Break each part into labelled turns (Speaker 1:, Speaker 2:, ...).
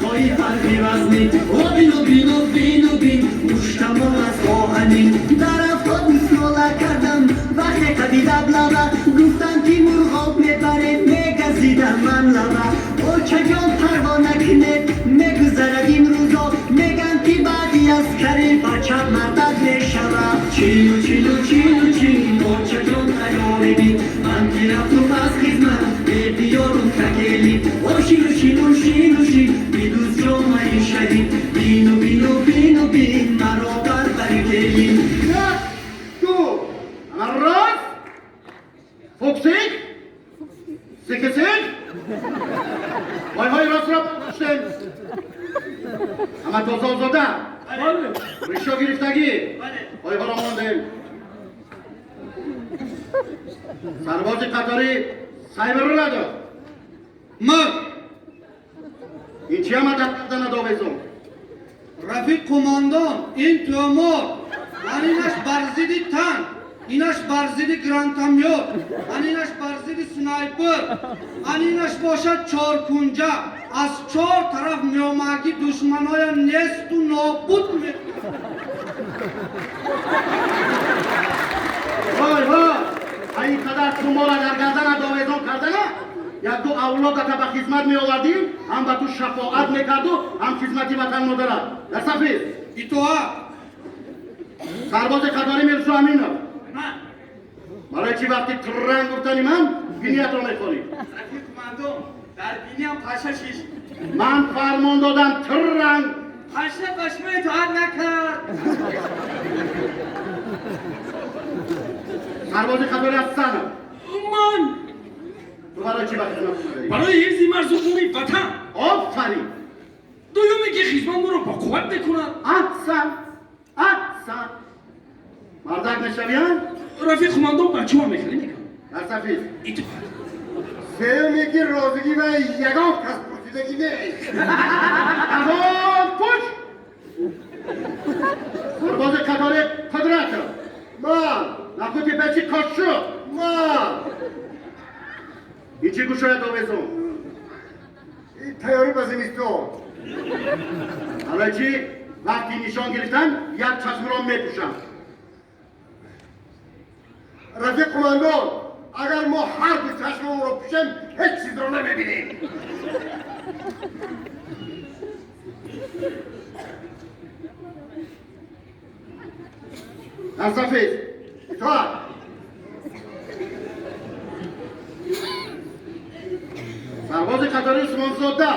Speaker 1: Ҳои фарқи вазнӣ. О бину бину бину бин, муштамон аз оҳанин. Дар автобус нола кардам, вақте қади лаблаба. Гуфтам ки мурғоб мебарем, мегазидам ман лаба. Очаҷон парво накунед, мегузарад ин рӯзо. Меган ки баъди аскарӣ бача мардак мешавад. Чилу чилу чилу чин, очаҷон тайёрӣ бин. Ман ки рафтум аз хизмат, мебиёрум какели. О шину шину шину шин, бидуз ҷомаи шарин. Бину бину бину бин, маро барбари келин.
Speaker 2: Як, ду, раз, фуксик, секесик, пойҳои ростро пуштем. Ҳама тоза озода. Ришо гирифтагӣ. Пойҳоро мондем. Сарбози қатори Сайбирладо.
Speaker 3: Ман.
Speaker 2: Ин чи ҳама дар гарданат овезон?
Speaker 3: Рафиқ қумондон, ин тӯмор, ман инаш бар зидди танк, инаш бар зидди гранатомёт, ман инаш бар зидди снайпер, ман инаш бошад чоркунҷа, аз чор тараф меомаги душманоя несту нобуд ме.
Speaker 2: Вой вой! А ин қадар тумора дар гарданат овезон кардана? Як ду авлодата ба хизмат меовардӣ, ҳам ба ту шафоат мекарду, ҳам хизмати ватан модарат. Дар сафир.
Speaker 3: Итоат.
Speaker 2: Сарбози қатори Мирсо Аминов.
Speaker 4: Ман.
Speaker 2: Барои чӣ вақти транг гуфтани ман биниятро мехонӣ?
Speaker 4: Рафиқ қумандон, дар биниям паша шиш.
Speaker 2: Ман фармон додам транг.
Speaker 4: Паша ба шумо итоат накард.
Speaker 2: Сарбози қатори Ҳасанов.
Speaker 5: Ман.
Speaker 2: Ту барои чӣ ба хизмат омадаӣ?
Speaker 5: Барои ҳифзи марзу буми ватан.
Speaker 2: Офарин!
Speaker 5: Дуюме ки хизмат моро ба қувват мекунад.
Speaker 2: Аҳсан! Аҳсан! Мардак мешавӣ, а?
Speaker 5: Рафиқ қумандон, бачаҳо мехелӣ мекунад.
Speaker 2: Дар сафир.
Speaker 5: Итоат.
Speaker 2: Сеюме ки розигӣ ва ягон кас пурсидагӣ нест. Давом пуш! Сарбози қатори Қудратов.
Speaker 6: Ман.
Speaker 2: Нахути печи кошуқ.
Speaker 6: Ман.
Speaker 2: Ин чӣ гӯшояд овезон?
Speaker 6: Ин тайёрӣ ба зимистон.
Speaker 2: Барои чӣ вақти нишон гирифтан як чашмро мепӯшам?
Speaker 6: Рафиқ қумандон, агар мо ҳар ду чашмамонро пӯшем, ҳеҷ чизро намебинем.
Speaker 2: Дар сафед.
Speaker 6: Итоат.
Speaker 2: Сарбози қатори Усмонзода.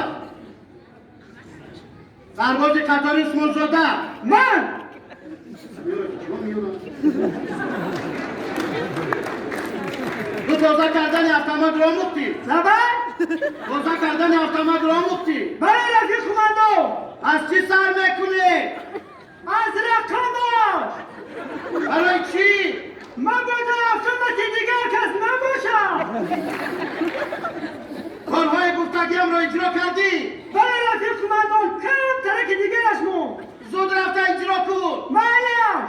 Speaker 2: Сарбози қатори Усмонзода.
Speaker 4: Ман.
Speaker 2: Чиҳо меёрад? Ту тоза кардани автоматро омӯхтӣ?
Speaker 4: Забан?
Speaker 2: Тоза кардани автоматро омӯхтӣ?
Speaker 4: Бале, рафиқ қумандон.
Speaker 2: Аз чӣ сар мекунӣ?
Speaker 4: Аз рақамаш.
Speaker 2: Барои чӣ?
Speaker 4: Мабодо автомати дигар кас набошад.
Speaker 2: Корҳои гуфтагиамро иҷро кардӣ?
Speaker 4: Бале, рафиқ қумандон, кам тараки дигараш монд.
Speaker 2: Зуд рафта иҷро кун.
Speaker 4: Майлаш.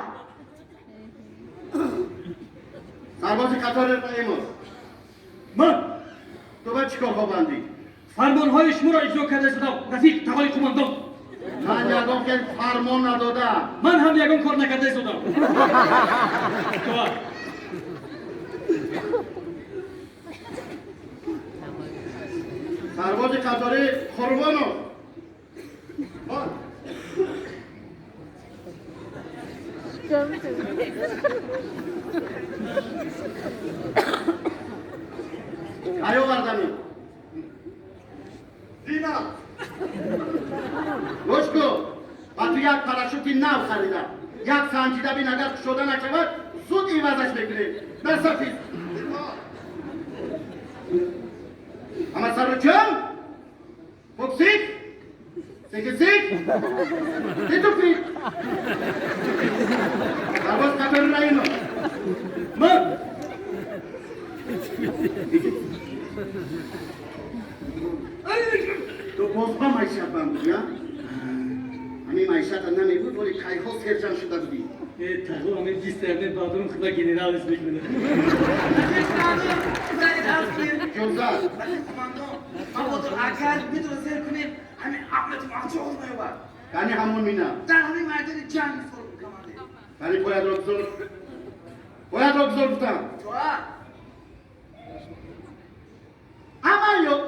Speaker 2: Сарбози қатори Раимов.
Speaker 5: Ман.
Speaker 2: Ту ба чӣ корҳо бандӣ?
Speaker 5: Фармонҳои шуморо иҷро карда истодам, рафиқ тағои қумандон.
Speaker 2: Ман ягон хел фармон надодам.
Speaker 5: Ман ҳам ягон кор накарда истодам. Итоат.
Speaker 2: Сарбози қатори Қурбонов. Кай овардами?
Speaker 6: Динам.
Speaker 2: Гӯш кун, ба ту як парашюти нав харидам. Як санҷида бин, агар кушода нашавад, зуд ивазаш мекунем. Дар сафид. Ҳама сару чам? Фуксик? Секисик? Титуфик? Сарбоз қатори Раимов.
Speaker 5: Ман.
Speaker 2: Ту боз ба маишат банд будӣ, а? Ҳамин маишата намебуд, вале кайҳо сержан шуда будӣ.
Speaker 5: Тағо, ҳамин 20 дақиқа баъдум худа генерал ис мекунад.
Speaker 2: Ҷонзад.
Speaker 4: Рафиқ қумандон, мабодо агар бидро сер кунем,
Speaker 7: Ҳамин ақлати маҳсул меёбад.
Speaker 2: Кани ҳамон мина.
Speaker 7: Дар ҳамин майдони ҷанг мисол командир.
Speaker 2: Кани поядро гузор. Поядро гузор гуфтам.
Speaker 7: Тоат.
Speaker 2: Амалиёт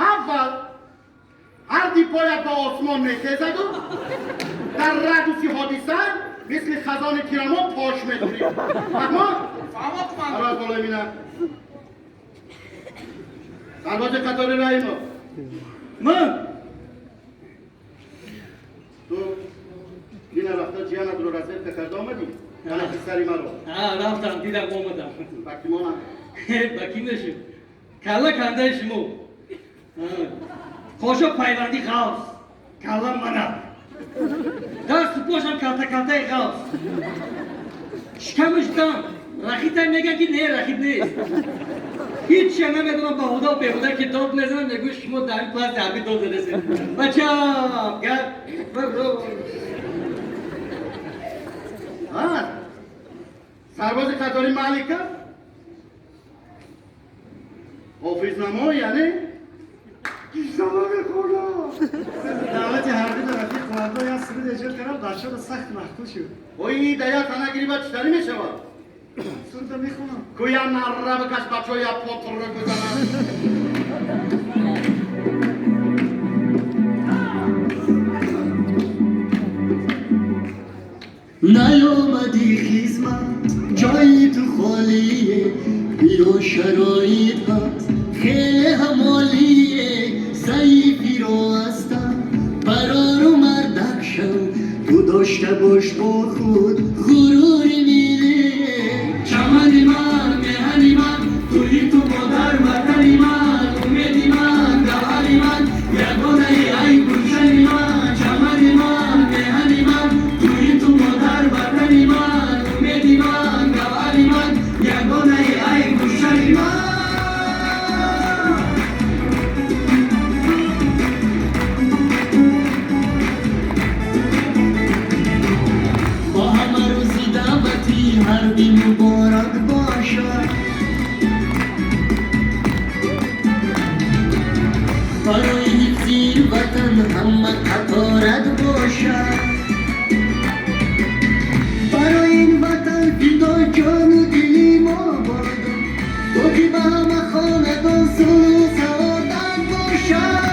Speaker 2: аввал ҳарди пояд ба осмон мехезаду дар радуси ҳодиса мисли хазони тирамо пош мекунӣ. Фаҳмо?
Speaker 7: Фаҳмо, командир.
Speaker 2: Парвоз болои мина. Сарбози қатори Раимов.
Speaker 5: Ман.
Speaker 2: Ту дина рафта ҷиянатро разведка карда омадӣ? Яна писари маро.
Speaker 5: Ҳа, рафтам, дидам, омадам.
Speaker 2: Ба ки монам?
Speaker 5: Ба ки нашуд? Калла кандаи шумо. Қошо пайванди ғавз. Калла мана. Дасту пошам калта-калтаи ғавз. Шикамаш дам. Рахитай мегӯяд ки не, рахит нест. Ҳеҷ намедонам, ба худо беҳуда ки дод мезанам, мегӯяд шумо дар ин пласти ҳарбӣ дод задасед. Бачам, гап.
Speaker 2: Сарбози қатори Малика? Ҳофизнамо яъне? Гишзана мехӯрдам.
Speaker 8: Даъвати ҳарбӣ дар рафиқ қумандон як суруд эҷод кардам, бачаро сахт маҳкум шуд.
Speaker 2: Ои да як хана гириба читарӣ мешавад?
Speaker 8: Сурудро мехонам.
Speaker 2: Кӯя нарра бикаш, бачаҳо як потрро гузананд.
Speaker 1: Наёмадӣ хизмат, ҷои ту холие, биё шароит ҳаст, хеле ҳам олие, заифиро ҳастам, барору мардак шав, ту дошта бош бо худ ғурури миллӣ. Чамани ман, меҳани ман, туи ту модар ватани ман, умеди ман, гавҳари ман, ягонаи ай гулшани ман. Чамани ман, меҳани ман, туи ту модар ватани ман, умеди ман, гавҳари ман, ягонаи ай гулшани ман. Бо ҳама рӯзи даъвати ҳарбӣ муборак бошад. Барои ҳифзи ватан ҳама қаторат бошад. Барои ин ватан фидо ҷону дили мо бодо, то ки ба ҳама хонадон сулҳу саодат бошад.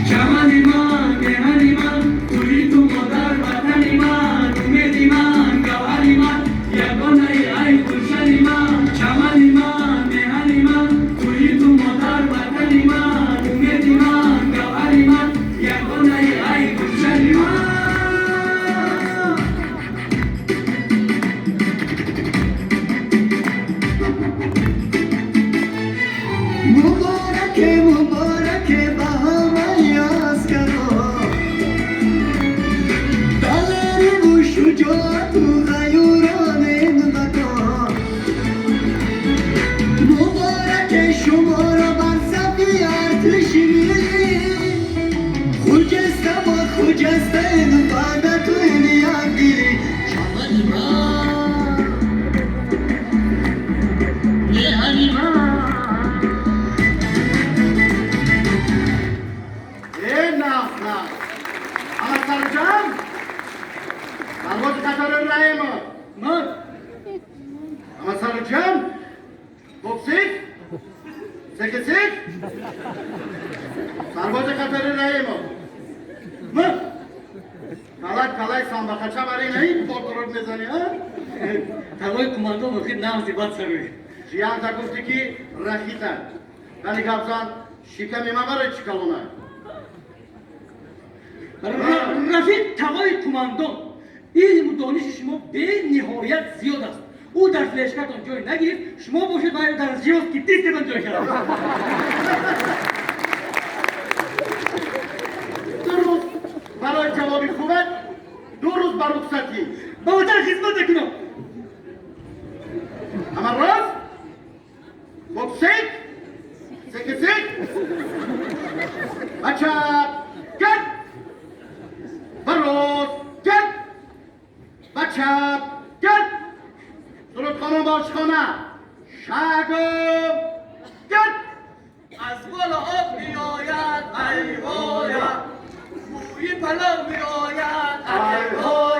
Speaker 5: Чамани ман, меҳани ман, туи ту модар ватани ман, умеди ман, гавҳари ман, ягонаи ай гулшани ман. Чамани ман, меҳани ман, туи ту модар ватани ман, умеди ман, гавҳари ман, ягонаи ай гулшани ман.
Speaker 1: Мубораке, мубораке ба ҳамаи аскаро, далериву шуҷоату ғаюрони ин ватон. Мубораке шуморо бар сафи артиши миллӣ. Хуҷаста бод, хуҷаста ин ваҳдату ин якдилӣ. Чамани ман, меҳани ман.
Speaker 2: Э, нағз, нағз. Ама сарҷам? Сарбози қатори Раимов.
Speaker 5: Ман.
Speaker 2: Ама сарҷам? Боксик? Секисик? Сарбози қатори Раимов.
Speaker 5: Ман.
Speaker 2: Калай калай самбақача бари на ин потрот мезанӣ, а?
Speaker 5: Талои қумандон охир нағзи бад саруй.
Speaker 2: Ҷиянта гуфтӣ ки рахита. Кани гапзан, шиками ман барои чӣ калона?
Speaker 5: Рафиқ тағои қумандон, илму дониши шумо бениҳоят зиёд аст. Ӯ дар флешкатон ҷой нагирифт, шумо бошед вайро дар жёсткий дискатон ҷой кард.
Speaker 2: 2 рӯз барои ҷавоби хубат, 2 рӯз ба рухсатӣ.
Speaker 5: Ба ватан хизмат мекунам.
Speaker 2: Ама рост? Боксик? Секисик? Ба чап, гет! Ба рост, гет! Ба чап, гет! Сурудхона бошхона, шагу, гет!
Speaker 7: Аз боло об меояд, ай воя. Бӯи палов меояд, ай воя.